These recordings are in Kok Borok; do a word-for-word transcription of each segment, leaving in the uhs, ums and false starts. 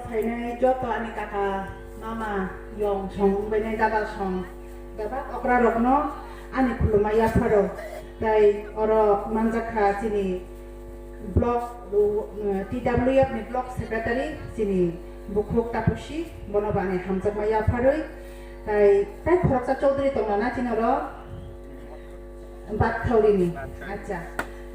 Phainai joto ani kaka, mama, yong song, wngbainai dada song, bebak okra rokno ani khulumma yapharo. Tai oro manjakha chini block, uh, T W F ni block secretary, chini bukhuk Tapusi, bono bo ani hamjakma yapharwi. Tai, tai khoroksa Chaudhary tongnana chini oro. Bakthauri ni, acha.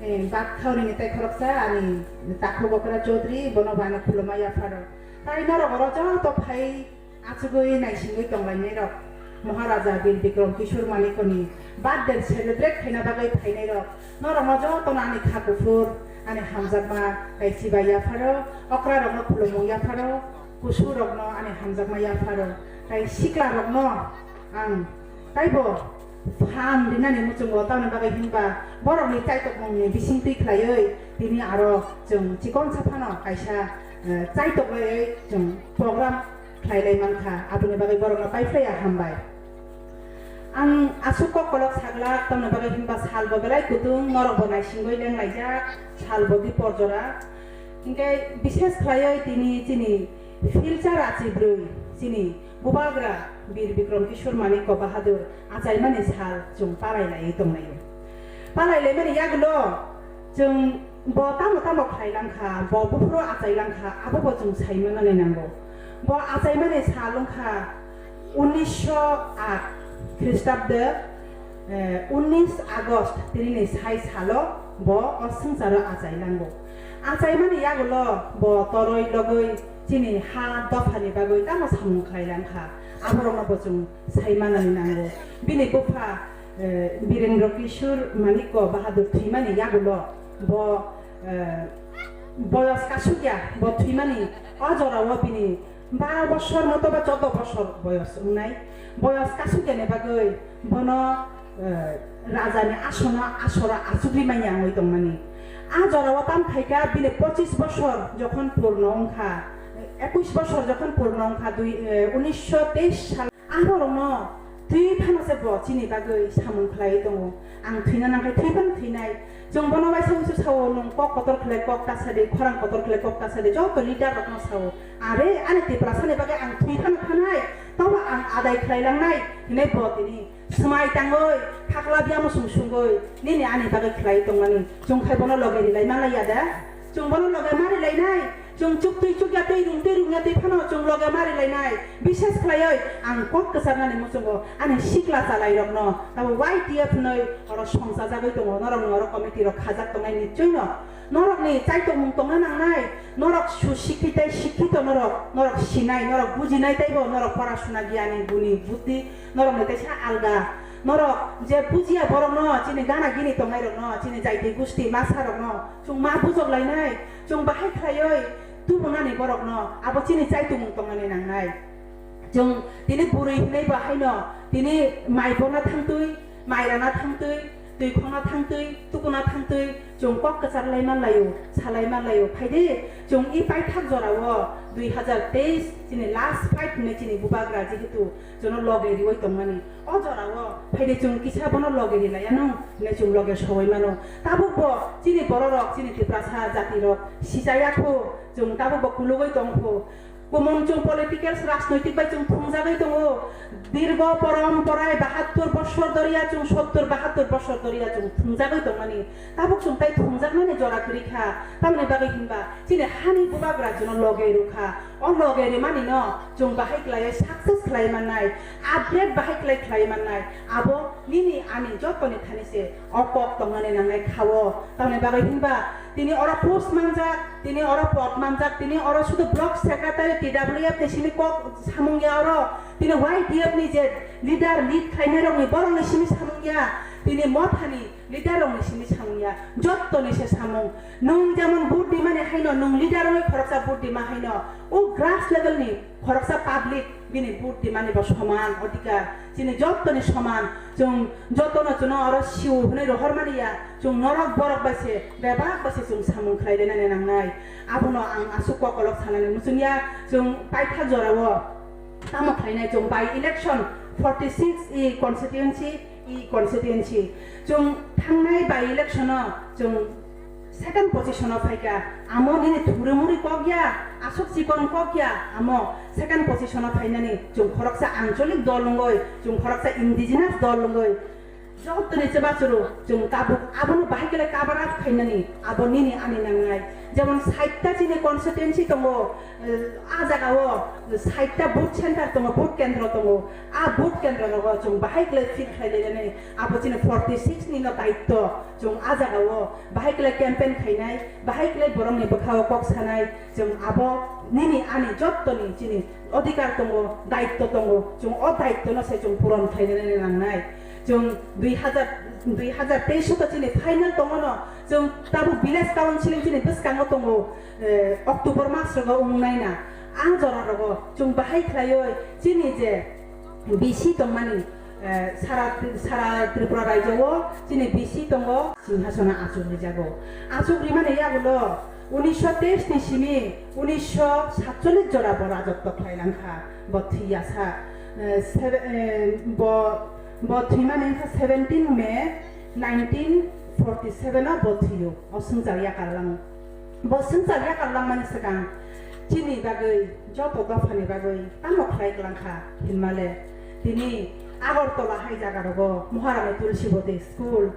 Eh, Bakthauri ni tai khoroksa ani takhuk okra Chaudhary, bono bo ani khulumma yapharo. Tai norok oro joto phai achugwi naisingwi tonglainai rok. Maharaja Bir Bikram Kishore Manikko ni birthday celebrate khaina bagwi phainai rok. Norok no joto no ani kha kuphur, ani hamjakma tai chibai yapharo, okra rok no khulumung yapharo, kusu rok no ani hamjakma yapharo. Tai sikla rok no ang taibo phan rinani muchungo, tamni bagwi hinba borokni chaitokmungni bisingtwi khlaiwi tini aro chwng chikonsa phano kaisa, eh, chaitok laiwi chwng program khlai lai mankha, aboni bagwi borokno paiphlaiya hambai. Ang aswk kok kolok saglak, tamni bagwi hinba salbo belai kutung, norokbo naisingwi lenglaijak, salbo dipor jora. Hinkhe bishes khlaiwi tini chini Philcha rachi bwrwi chini Bubagra Bir Bikram Kishore Manikko Bahadur achaimani sal chwng palai laiwi tonglaio. Palai laimani yagulo chwng bo tamo tamo khlai langkha, bo buphuru achai langkha, abo bo chwng sai manani nango. Bo achaimani sal wngkha unisho aat Khristabde, eh, unis August tinini sai salo bo o swngcharo achai lango. Achaimani yagulo bo toroi logoi chini ha dophani bagwi tamo samung khlai langkha, aborokno bo chwng sai manani nango. Bini bupha, eh, Birendra Kishore Manikko Bahadur thwimani yagulo bo, eh, boyos kasukya, bo thwimani o jorao bini baro bosor moto ba choudo bosor boyos wngnai. Boyos kasukyani bagwi bono, eh, rajani asono asora achugwi manya wngwi tongmani. A jorao tam khaikha bini pochis bosor jokhon purno wngkha, ekush bosor jokhon purno wngkha, dui, eh, unisho teis sal. Aborokno twi phano se bo chini bagwi samung khlaiwi tongo. Ang thwina nangkhe twi phano thwinai. Chwng bono waisa wuisu sao, nwng kok kotor khlai kok ta sadi, khorang kotor khlai kok ta sadi, joto leader rokno sao. Are ani Tiprasani bagwi ang thwi phano phanai, tobo ang adai khlai langnai hinwi bo tini swmai tangwi, phakla biamo sung sungwi nini ani bagwi khlai tongmani. Chwng khai bono loge rilai manlaiya da? Chwng bono loge ma rilainai. Chwng chuktwi chukya twi rung twi rungya twi phano chwng loge ma rilainai. Bishes khlaiwi ang kok kwcharnani muchungo ani sikla chalairokno tabo Y T F hinwi oro songchajagwi tongo. Norokni oro committee rok khajak tongnai nichoi no. Norokni chaitokmung tongna nangnai. Norok su sikhi tei sikhito norok, norok sinai, norok bujinai teibo norok porasuna giyani guni buddhi norokni teisa alga. Norok je bujiya borokno, chini gana gini tongnairokno, chini jaiti gusti masarokno chwng ma bujok lainai. Chwng bahai khlaiwi tubunani borokno abo chini chaitumung tongnani nangnai. Chwng tini bwrwi hinwi bahaino tini mai borna thangtwi, mai rana thangtwi, twi khongna thangtwi, tukuna thangtwi, chwng kok kwchar lai manlaio, salai manlaio. Phaidi chwng i paithak jorao dui hazar teis chini last fight hinwi chini bubagra jehetu chwngno loge riwi tongmani. O jorao phaidi chwng kisa bono loge rilaiano hinwi chwng loge sowai mano. Tabukbo chini bororok, chini Tiprasa jatirok sichaya kho, chwng tabukbo kulugwi tong kho. Kumung chwng political, rajnoitik bai chwng thwngjagwi tongo. Dirgo poromporai bahattur bosor doriya chwng, sottur bahattur bosor doriya chwng thwngjagwi tongmani. Tabuk chwng tai thwngjaknani jora kwrwi kha. Tamoni bagwi hinba chini hani bubagra chwngno loge rwkha. O loge rwmanino chwng bahai khlaiwi success khlai mannai, upgrade bahai khlai khlai mannai. Abo nini ani jotoni thani se o kok tongnani nangnai kha-o. Tamoni bagwi hinba tini oro post manjak, tini oro pod manjak, tini oro sudu block secretary T W F ni simi kok samung ya oro. Tini Y T F ni je leader, lead khlainairokni borokni simi samung ya. Tini mothani leader rokni simi samung ya, jottoni se samung. Nwng jemon vote dimani haino, nwng leader wngwi khoroksa vote dima haino, o grass level ni khoroksa public bini vote dimani bo soman odhikar. Chini jottoni soman, chwng jotono chwngno oro siu hwnwi rohormani ya, chwng norok borok bai se, bebak bai se chwng samung khlai rwnani nangnai. Abono ang aswk kokolok sanani muchung ya, chwng paitha jorao tamo khlainai chwng by election forty six E constituency, E constituency. Chwng thangnai by election-o chwng Second position o phaikha, amo nini thuri muri kok ya, aswk chikon kok ya, amo second position o phainani chwng khoroksa ancholic dol wngwi, chwng khoroksa indigenous dol wngwi, jotoni chwbachwrw chwng tabuk abono bahai khlai cover up khainani abo nini ani nangnai. Jemon sait ta chini constituency tongo, eh, a jagao sait ta vote center tongo, vote kendro tongo, a vote kendro rogo chwng bahai khlai fill khlai lainani abo chini forty six ni no daitto. Chwng a jagao bahai khlai campaign khainai, bahai khlai borokni bwkhao kok sanai, chwng abo nini ani jottoni chini odhikar tongo, daitto tongo, chwng o daitto no se chwng puron khlainani nangnai. Chwng dui hazar, dui hazar teis o to chini final tongo no, chwng tabuk village council chini bwskango tongo, eh, October mas rogo wngnai na. Ang jora rogo chwng bahai khlaioi chini je B C tongmani, eh, sara, sara Tripura rajyo o chini B C tongo, singhasana achuk rijago. Achuk rimani yagulo unisho teis ni simi unisho satchollish jora bo rajotto khlai langkha, bo thwi yasa. Eh, seve-, eh, bo, bo thwimani wngkha seventeen May nineteen forty seven o bo thwio, o swngchar yakar lango. Bo swngchar yakar langmani swkang chini bagwi joto dophani bagwi tamo khlai klangkha hinmale, tini Agartala hai jaga rogo Maharani Tulsibati School,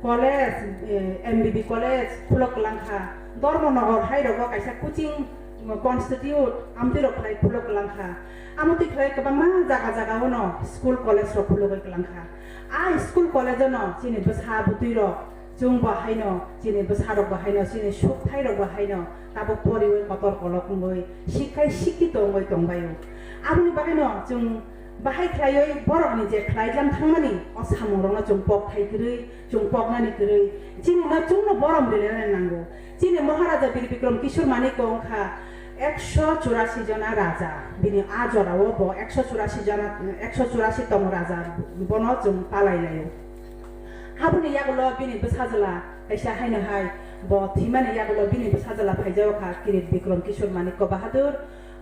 college, eh, M B B college khulok klangkha, Dharmanagar hai rogo kaisa coaching, mm, constitute amtwi rok khlai khulok klangkha, amtwi khlai kwbangma jaga jaga ono school college rok khulogwi klangkha. A school college ono chini bwsa bwtwi rok Chwng bo haino, chini bwsarok bo haino, chini sukthai rok bo haino, tabuk poriwi kotor kolok wngwi, sikhai sikhi tongwi tongbaio. Aboni bagwino chwng bahai khlaiwi borokni je khlai jang thangmani, o samungrokno chwng pok thai kwrwi, chwng poknani kwrwi, chini no chwngno borom rinani nango. Chini Maharaja Bir Bikram Kishore Manik bo wngkha ekso churasi jona raja, bini a jorao bo ekso churasi jona, ekso churasi tong raja, bono chwng palai laio. Aboni yagulo bini bwsajwla kaisa haino hai, bo thwimani yagulo bini bwsajwla phaijago kha Kirit Bikram Kishore Manikya Bahadur.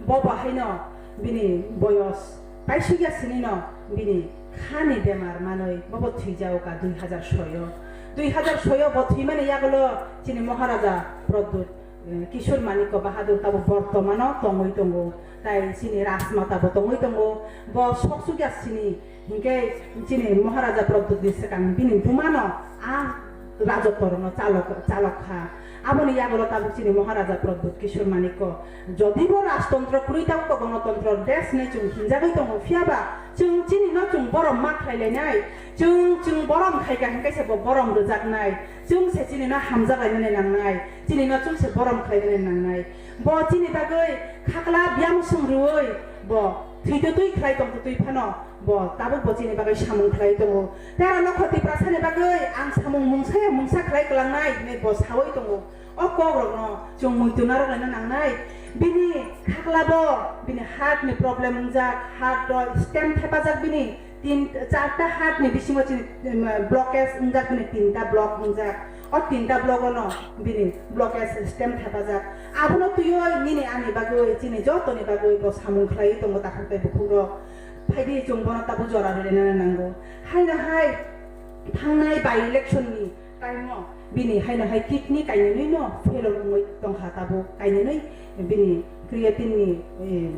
Bo bo haino bini boyos paisukya sinino bini khani bemar manwi bo bo thwijago kha dui hazar soi o. Dui hazar soi o bo thwimani yagulo chini Maharaja Pradyut, eh, Kishore Manikya Bahadur tabo bortomano tongwi tongo. Tai chini Rajmata bo tongwi tongo. Bo soksukya sini Hinkhe chini Maharaja Pradyutni swkang bini bumano a rajottorokno chalok, chalok kha. Aboni yagulo tabuk chini Maharaja Pradyut Kishore Manikya jodi bo rajtontro kwrwi tabuk bo gonotontro desh hinwi chwng hinjagwi tongo, phiyaba chwng chini no chwng borom ma khlai lainai, chwng, chwng borom khai kha hinkhe se bo borom rwjaknai, chwng se chini no hamjak lainani nangnai, chini no chwng se borom khlai nani nangnai. Bo chini bagwi khakla biyang swng rwui bo thwi twi twi khlai tong twi phano bo tabuk bo chini bagwi samung khlai tongo. Tei aro nokho Tiprasani bagwi ang samung mungsa ya mungsa khlai kwlangnai hinwi bo saui tongo. O kokrokno chwng muitu narwk laina nangnai. Bini khakla bo, bini heart ni problem wngjak, heart o stent thepajak bini. Tin, charta heart ni bisingo chini, em, blockage wngjak bini tinta block wngjak. O tinta block ono bini blockage system thepajak. Abono twiwi nini ani bagwi, chini jotoni bagwi bo samung khlaiwi tongo takhuk tei bukhuk rok. Phaidi chwng bono tabuk jora rwlainani nango. Haino hai thangnai by election ni time o bini haino hai kidney kainwi no failure wngwi tongkha tabuk, kainwi bini creatine ni, eh,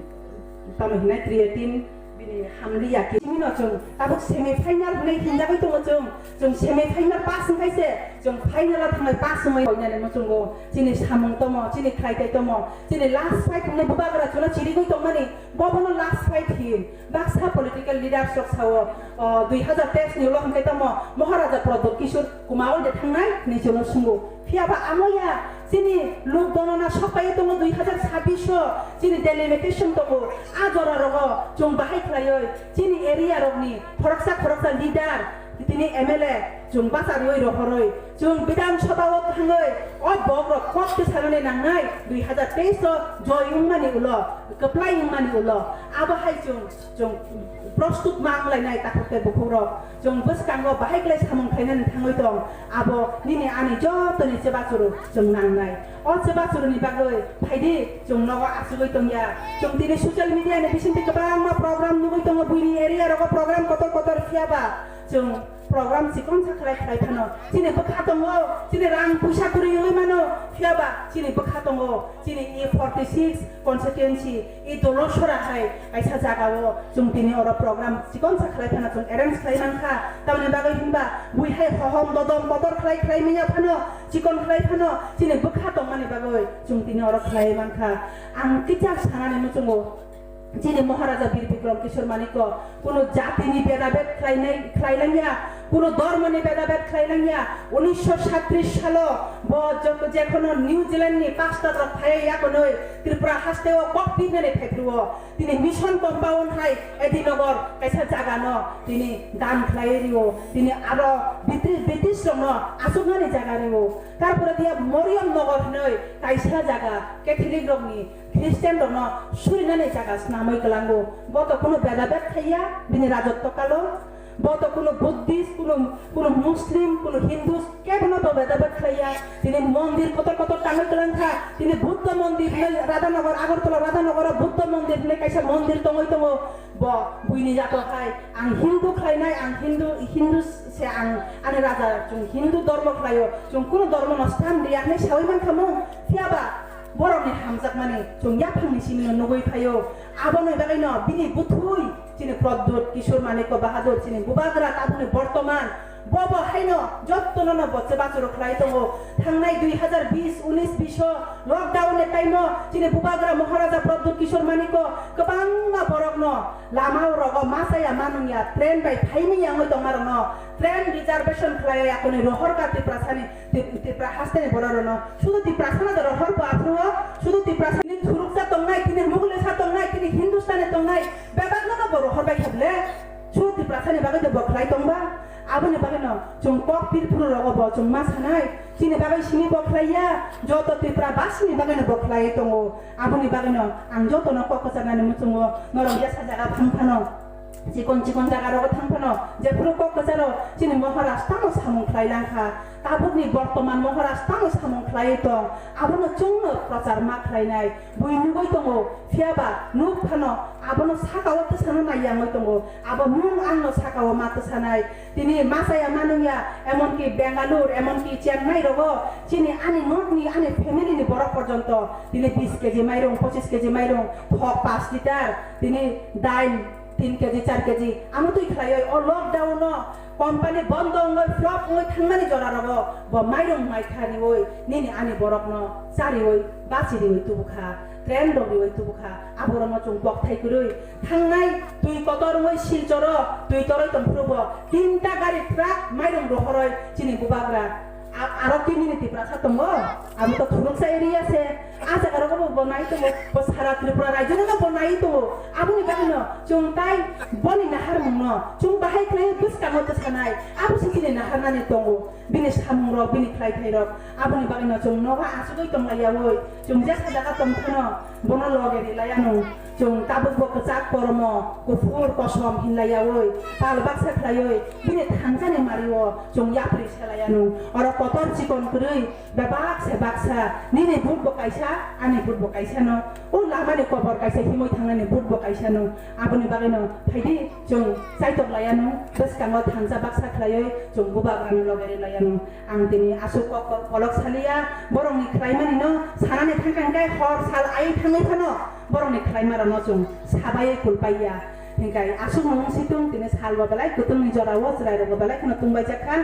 tamo hinai creatine bini hamliya kidney no chwng tabuk semi final hinwi hinjagwi tongo chwng, chwng semi final pass wngkhaise chwng final o thangnai pass wngwi koinani muchungo chini samung tomo, chini khlai tai tomo, chini last fight hinwi bubagra chwla chirigwi tongmani. Bo bono last fight hin baksa political leaders rok sao, o, dui hazar teis ni ulo hwnkhe tamo Maharaja Pradyut Kishore Kumar de thangnai hinwi chwngno swngo. Phiyaba amo ya chini luk donona sokpaiwi tongo dui hazar sabbish o chini delimitation tongo. A jora rogo chwng bahai khlaiwi chini area rokni khoroksa khoroksa leader tini M L A chwng bacharwi rohorwi chwng Bidhan Sabha o thangwi o bokrok kok tisanani nangnai dui hazar teis o joy wngmani ulo, kwplai wngmani ulo. Abo hai chwng, chwng prostut ma wnglainai takhuk tei bukhuk rok. Chwng bwskango bahai khlai samung khlainani thangwi tong. Abo nini ani jotoni chebachuru chwng nangnai. O chebachuruni bagwi phaidi chwng nogo achugwi tongya. Chwng tini social media ni bisingtwi kwbangma program nugwi tongo, buini area rogo program kotor kotor phiyaba chwng Program chikon sa khlai khlai phano chini bwkha tongo, chini rang puisa kwrwi wngwi mano, phiya ba chini bwkha tongo, chini E forty six constituency, e Dolosora hai kaisa jaga o chwng tini oro program chikon sa khlai phano chwng arrange khlai mankha. Tamoni bagwi hinba bui hai hohom dodom bodor khlai khlai manya phano, chikon khlai phano chini bwkha tongmani bagwi chwng tini oro khlai mankha. Ang kichak sanani muchungo, chini Maharaja Bir Bikram Kishore Manikya kuno jatini bedabed khlainai, khlailangya, kuno dhormoni bedabed khlailangya. Unisho satris salo bo jok-, jekhono New Zealand ni pastor rok phaiya yakonoi Tripura haste o kok pinani phaiphru o. Tini Mission Compound hai Edinagar kaisa jaga no tini dan khlai rio. Tini aro British, British rok no asuknani jaga rio. Tarpore dia Moriam Nagar hinoi kaisa jaga Catholic rokni, Christian rokno surinani jaga snamwi kwlango. Bo to kuno bedabed khaiya bini rajotto kalo. Bo to kuno Buddhist, kuno, kuno Muslim, kuno Hindus, kebono to bedabed khaiya. Tini mondir kotor kotor tangwi kwlangkha. Tini Buddha mondir hinoi Radhanagar, Agartala Radhanagar o Buddha mondir hinoi kaisa mondir tongwi tongo. Bo buini jato hai, ang Hindu khlainai, ang Hindu, Hindu se ang, ani raja, chwng Hindu dhormo khlaio, chwng kuno dhormo no stan riya hinwi sawi mankha mung, phiya ba borokni hamjakmani chwng yaphangni simi no nugwi phaio. Aboni bagwi no bini bwthwi chini Pradyut Kishore Manikya Bahadur chini bubagra tabukni bortoman Bo bo haino jottono no bo chwbachwrwk khlai tongo. Thangnai dui hazar bis unis biso lockdown ni time o chini bubagra Maharaja Pradyut Kishore Manikya kwbangma borokno lama rogo ma chaya ma nungya, train bai phaimani yangwi tongmarokno train reservation khlai yakoni rohorkha Tiprasani, Tip-, Tipra hasteni bororokno. Sudu Tiprasano do rohor bo aphuru o, sudu Tiprasani thuruksa tongnai, tini Muglisa tongnai, tini Hindustani tongnai, bebakno no bo rohor bai kha bwle. Su Tiprasani bagwi de bo khlai tongba, aboni bagwino chwng kok pirphuru rogo bo chwng ma sanai, chini bagwi simi bo khlaiya, joto Tripura basini bagwino bo khlai tongo. Aboni bagwino ang jotono kok kwcharnani muchungo, norok jesa jaga thang phano, chikon chikon jaga rogo thang phano, jephuru kok kwcharo chini Maharaj tamo samung khlai langkha. Tabukni bortoman Maharaj tamo samung khlaiwi tong, abono chwngno prochar ma khlainai. Bui nugwi tongo, phiya ba nuk phano abono saka-o twsano nai yangwi tongo. Abo nwng angno saka-o ma twsanai. Tini ma chaya ma nungya, emonki Bengaluru, emonki Chennai rogo chini ani nokni, ani family ni borok porjonto tini bis keji mairung, pochis keji mairung, thok paanch litre, tini dail tin keji, char keji, amo twi khlaiwi o lockdown o company bondo wngwi flop wngwi thangnani jora rogo bo mairung mai kha riwi nini ani borokno cha riwi bachi riwi tubu kha, train rok riwi tubu kha, aborokno chwng kok thai kwrwi thangnai twi kotor wngwi Silchoro twi toroi tong phuru bo tinta gari truck mairung rohoroi chini bubagra. A-, aro kinini Tiprasa tongo, abo to Thuruksa area se. A jaga rogo bo, bo nai tongo, bo sara Tripura rajyo no bo nai tongo. Aboni bagwi no chwng tai boni naharmung no chwng bahai khlai bwskango twsanai. Abo se chini naharnani tongo. Bini samung rok, bini khlai thai rok. Aboni bagwi no chwng nogo asugwi tong lai yawi. Chwng jesa jaga tong phano bono loge ri lai anw. Chwng tabuk bo kwchak kormo, kuphur kosom hinlaiyawi, pal baksa khlaiwi, bini thangsani mario chwng yapri selaiyanw. Oro kotor chikon kwrwi, bebak se baksa, nini but bo kaisa, ani but bo kaisano. O lamani kobor kaisa himwi thangnani but bo kaisano. Aboni bagwino phaidi chwng chaitok laiyanw, bwskango thangsa baksa khlaiwi chwng bubagrano loge ri laiyanw. Ang tini aswk kok, kok, kolok saliya, borokni khlaimanino sanani thangkha hwnkhe hor sal ai thangwi phano borokni khlaimarokno chwng sabai kulpaiya. Hinkhe aswk mung situng tini salbo belai kwtwngni jorao chwrairokbo belai kheno tungbaijak kha.